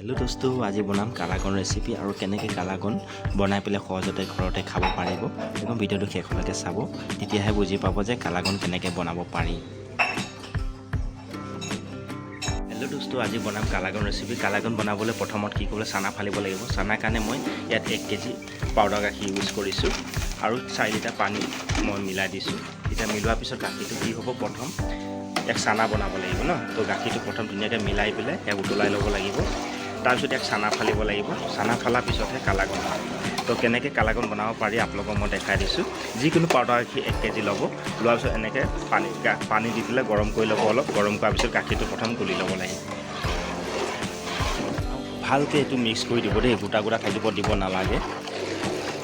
Hello' দোস্ত, আজি বনাম কালাকন ৰেচিপি আৰু কেনেকৈ কালাকন বনাই পেলাই সহজতে ঘৰতে খাব পাৰিব। একদম ভিডিঅ'টো শেষলৈকে চাব, তেতিয়াহে বুজি পাব যে কালাকন কেনেকৈ বনাব পাৰি। হেল্ল' দোস্ত, আজি বনাম কালাকন ৰেচিপি। কালাকন বনাবলৈ প্ৰথমত কি কৰিব, চানা ফালিব লাগিব। চানাৰ কাৰণে মই ইয়াত 1 কেজি পাউডাৰ গাখীৰ ইউজ কৰিছোঁ আৰু 4 লিটাৰ পানী মই মিলাই দিছোঁ। এতিয়া মিলোৱাৰ পিছত গাখীৰটো কি হ'ব, প্ৰথম এক চানা বনাব লাগিব ন। তো গাখীৰটো প্ৰথম ধুনীয়াকৈ মিলাই পেলাই ইয়াক উতলাই ল'ব লাগিব। তাৰপিছত ইয়াক চানা ফালিব লাগিব। চানা ফালাৰ পিছতহে কালাকন। তো কেনেকৈ কালাকন বনাব পাৰি আপোনালোকক মই দেখাই দিছোঁ। যিকোনো পাউডাৰ গাখীৰ 1 কেজি ল'ব, লোৱাৰ পিছত এনেকৈ পানী দি পেলাই গৰম কৰি ল'ব অলপ। গৰম কৰাৰ পিছত গাখীৰটো প্ৰথম গুলি ল'ব লাগিব। ভালকৈ এইটো মিক্স কৰি দিব দেই, গোটা গোটা থাকিব দিব নালাগে।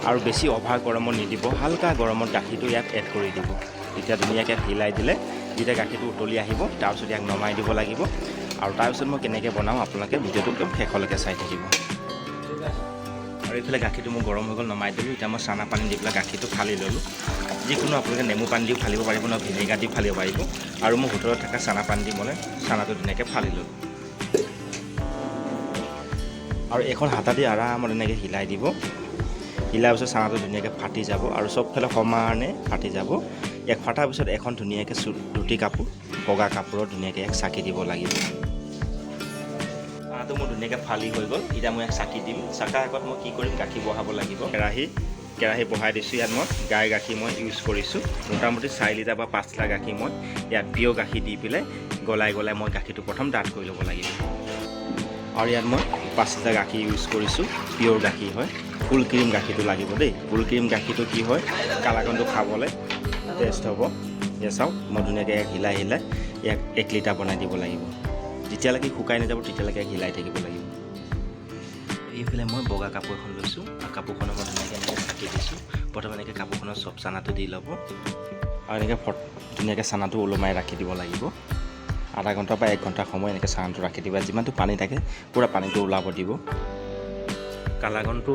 আৰু বেছি অভাৰ গৰমত নিদিব, হালকা গৰমত গাখীৰটো ইয়াত এড কৰি দিব। তেতিয়া ধুনীয়াকৈ হিলাই দিলে যেতিয়া গাখীৰটো উতলি আহিব, তাৰপিছত ইয়াক নমাই দিব লাগিব। আৰু তাৰপিছত মই কেনেকৈ বনাওঁ আপোনালোকে ভিডিঅ'টো একদম শেষলৈকে চাই থাকিব। আৰু এইফালে গাখীৰটো মোৰ গৰম হৈ গ'ল, নমাই দিলোঁ। এতিয়া মই চানা পানী দি পেলাই গাখীৰটো ফালি ল'লোঁ। যিকোনো আপোনালোকে নেমু পানী দিও ফালিব পাৰিব, নহয় ভিনেগাৰ দিও ফালিব পাৰিব। আৰু মোৰ হোটেলত থকা চানা পানী দি মই চানাটো ধুনীয়াকৈ ফালি ল'লোঁ। আৰু এখন হাতা দি আৰামত এনেকৈ হিলাই দিব। হিলাৰ পিছত চানাটো ধুনীয়াকৈ ফাটি যাব আৰু চবফালে সমানে ফাটি যাব। ইয়াক ফটাৰ পিছত এখন ধুনীয়াকৈ ধুতি কাপোৰ, বগা কাপোৰত ধুনীয়াকৈ ইয়াক চাকি দিব লাগিব। চানাটো মোৰ ধুনীয়াকৈ ফালি হৈ গ'ল। এতিয়া মই ইয়াক চাকি দিম। চাকাৰ আগত মই কি কৰিম, গাখীৰ বহাব লাগিব। কেৰাহী বহাই দিছোঁ। ইয়াত মই গাই গাখীৰ মই ইউজ কৰিছোঁ। মোটামুটি 4 লিটাৰ বা 5 লিটাৰ গাখীৰ মই ইয়াত পিয়ৰ গাখীৰ দি পেলাই গলাই গলাই মই গাখীৰটো প্ৰথম ডাঠ কৰি ল'ব লাগিব। আৰু ইয়াত মই 5 লিটাৰ গাখীৰ ইউজ কৰিছোঁ, পিয়ৰ গাখীৰ হয়। ফুল ক্ৰীম গাখীৰটো লাগিব দেই। ফুল ক্ৰীম গাখীৰটো কি হয়, কালাকনটো খাবলৈ টেষ্ট হ'ব। এয়া চাওক, মই ধুনীয়াকৈ ইয়াক হিলাই হিলাই ইয়াক 1 লিটাৰ বনাই দিব লাগিব। যেতিয়ালৈকে শুকাই নাযাব তেতিয়ালৈকে ইয়াক হিলাই থাকিব লাগিব। এইফালে মই বগা কাপোৰ এখন লৈছোঁ আৰু কাপোৰখনৰ মই ধুনীয়াকৈ এনেকৈ চাকি দিছোঁ। প্ৰথমে এনেকৈ কাপোৰখনত চব চানাটো দি ল'ব আৰু এনেকৈ ধুনীয়াকৈ চানাটো ওলোমাই ৰাখি দিব লাগিব। আধা ঘণ্টা বা 1 ঘণ্টা সময় এনেকৈ চানাটো ৰাখি দিব। যিমানটো পানী থাকে পূৰা পানীটো ওলাব দিব। কালাকনটো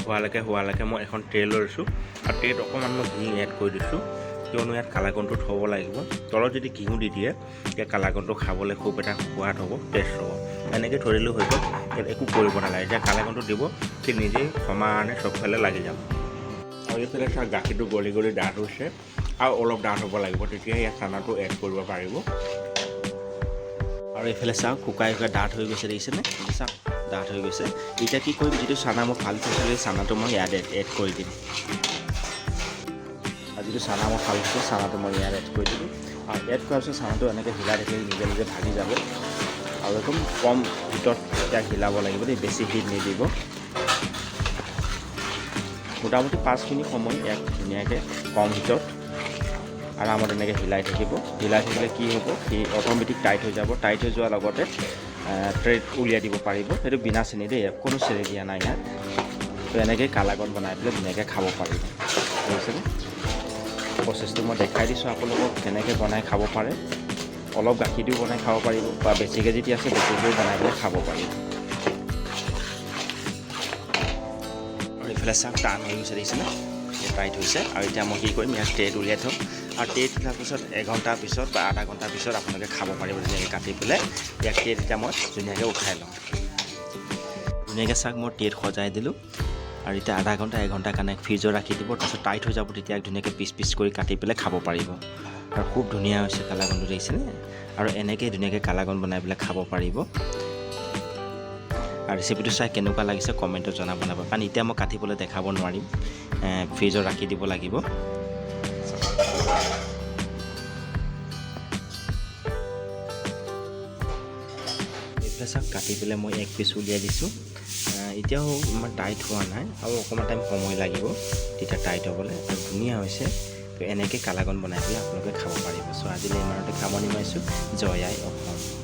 হোৱালৈকে মই এখন ট্ৰে লৈছোঁ আৰু ট্ৰেত অকণমান মই ঘিউ এড কৰি দিছোঁ, কিয়নো ইয়াত কালাকনটো থ'ব লাগিব। তলত যদি ঘিউ দি দিয়ে তেতিয়া কালাকনটো খাবলৈ খুব এটা সোৱাদ হ'ব, টেষ্ট হ'ব। এনেকৈ থৈ দিলেও হৈ গ'ল, ইয়াত একো কৰিব নালাগে। যেতিয়া কালাকনটো দিব সি নিজেই সমানে চবফালে লাগি যাব। আৰু এইফালে চাওক, গাখীৰটো গলি গলি ডাঠ হৈছে আৰু অলপ ডাঠ হ'ব লাগিব, তেতিয়াহে ইয়াত চানাটো এড কৰিব পাৰিব। আৰু এইফালে চাওক, শুকাই শুকাই ডাঠ হৈ গৈছে, দেখিছেনে? চাওক, ডাঠ হৈ গৈছে। এতিয়া কি কৰিম, যিটো চানা মই ফালি থৈছিলোঁ সেই চানাটো মই ইয়াত এড কৰি দিম। আৰু যিটো চানা মই ফালি থৈছোঁ চানাটো মই ইয়াত এড কৰি দিলোঁ। আৰু এড কৰাৰ পিছত চানাটো এনেকৈ হিলাই থাকিলে নিজে নিজে ভাগি যাব। আৰু একদম কম হিটত ইয়াক হিলাব লাগিব দেই, বেছি হিট নিদিব। মোটামুটি 5 মিনিট সময় ইয়াক ধুনীয়াকৈ কম হিটত আৰামত এনেকৈ হিলাই থাকিব। হিলাই থাকিলে কি হ'ব, সি অট'মেটিক টাইট হৈ যাব। টাইট হৈ যোৱাৰ লগতে ট্ৰেত উলিয়াই দিব পাৰিব। সেইটো বিনা চেনি দেই, কোনো চেনি দিয়া নাই ইয়াত। তো এনেকৈ কালাকন বনাই পেলাই ধুনীয়াকৈ খাব পাৰিব, বুজিছেনে? প্ৰচেছটো মই দেখাই দিছোঁ আপোনালোকক কেনেকৈ বনাই খাব পাৰে। অলপ গাখীৰ দিও বনাই খাব পাৰিব বা বেছিকৈ যদি আছে বেছিকৈও বনাই পেলাই খাব পাৰিব। আৰু এইফালে চাওক, টান হৈ গৈছে, দেখিছেনে? টাইট হৈছে। আৰু এতিয়া মই কি কৰিম, ইয়াক ট্ৰেত উলিয়াই থ'ম। আৰু ট্ৰেত উলিয়াৰ পিছত 1 ঘণ্টাৰ পিছত বা আধা ঘণ্টাৰ পিছত আপোনালোকে খাব পাৰিব ধুনীয়াকৈ কাটি পেলাই। ইয়াক ট্ৰেত এতিয়া মই ধুনীয়াকৈ উঠাই ল'ম। ধুনীয়াকৈ চাওক, মই ট্ৰেত সজাই দিলোঁ। আৰু এতিয়া আধা ঘণ্টা 1 ঘণ্টাৰ কাৰণে ফ্ৰিজত ৰাখি দিব। তাৰপিছত টাইট হৈ যাব, তেতিয়া ধুনীয়াকৈ পিচ পিচ কৰি কাটি পেলাই খাব পাৰিব। আৰু খুব ধুনীয়া হৈছে কালাকনটো, দেখিছেনে? আৰু এনেকৈয়ে ধুনীয়াকৈ কালাকন বনাই পেলাই খাব পাৰিব। আৰু ৰেচিপিটো চাই কেনেকুৱা লাগিছে কমেণ্টত জনাব নাপাব, কাৰণ এতিয়া মই কাটিবলৈ দেখাব নোৱাৰিম, ফ্ৰিজত ৰাখি দিব লাগিব। এইফালে চাওক, কাটি পেলাই মই 1 পিচ উলিয়াই দিছোঁ। এতিয়াও ইমান টাইট হোৱা নাই আৰু অকণমান টাইম সময় লাগিব তেতিয়া টাইট হ'বলৈ। আৰু ধুনীয়া হৈছে। তো এনেকৈ কালাকন বনাই পেলাই আপোনালোকে খাব পাৰিব। চ' আজিলৈ ইমানতে সামৰণি মাৰিছোঁ। জয় আই অসম।